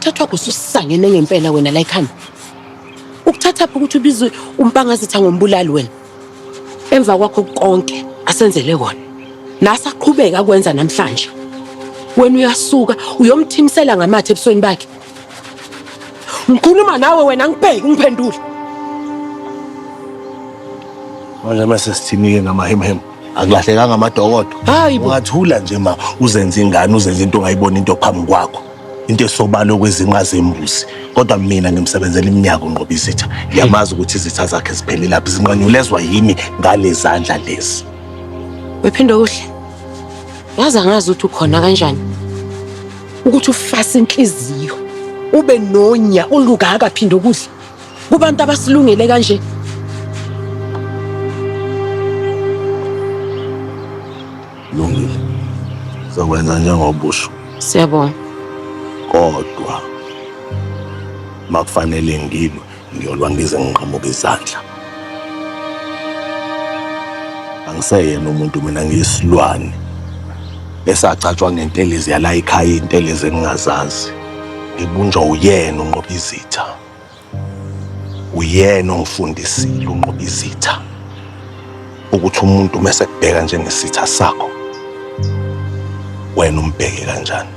Umthathu wakho ususangene ngempela wena la ekhanda. Ukuthathaphi ukuthi ubize uMpangazitha ngombulali wena? Emva kwakho konke asenzele kona. Nasaqhubeka kwenza namhlanje. Wena uyasuka uyomthimisela ngamathe ebusweni bakhe. Ngikhuluma nawe wena ngibheke ungiphendule. Manje mase sithini-ke ngamahemhem? Akulahlekanga amadokodo. Hayi bo. Ungathula nje ma uzenze ingane uzenze into ongayibona into phambi kwakho. Into esobala okwezinqa zembuzi. Kodwa mina ngimsebenzela iminyaka unqoba izitha. Ngiyamazi ukuthi izitha zakhe ziphelelaphi zinqanyulezwa yimi ngalezandla lezi. Wephinde kuhle. Yazi angazi ukuthi ukhona kanjani. Ukuthi ufase inhliziyo ube nonya olungaka phinde kuhle. Kubantu abasilungele kanje. Lungile. Sokwenza njengobusho. Siyabonga. Kodwa makufanele ngilwe ngiyolwa ngize ngiqhamuke izandla. Angiseyena umuntu mina ngiyisilwane esacatshwa ngentelezi yala ekhaya intelezi engingazazi. Ngibunjwa uyena unqoba izitha. Uyena ongifundisile unqoba izitha ukuthi umuntu mese kubheka njengesitha sakho wena umbheke kanjani.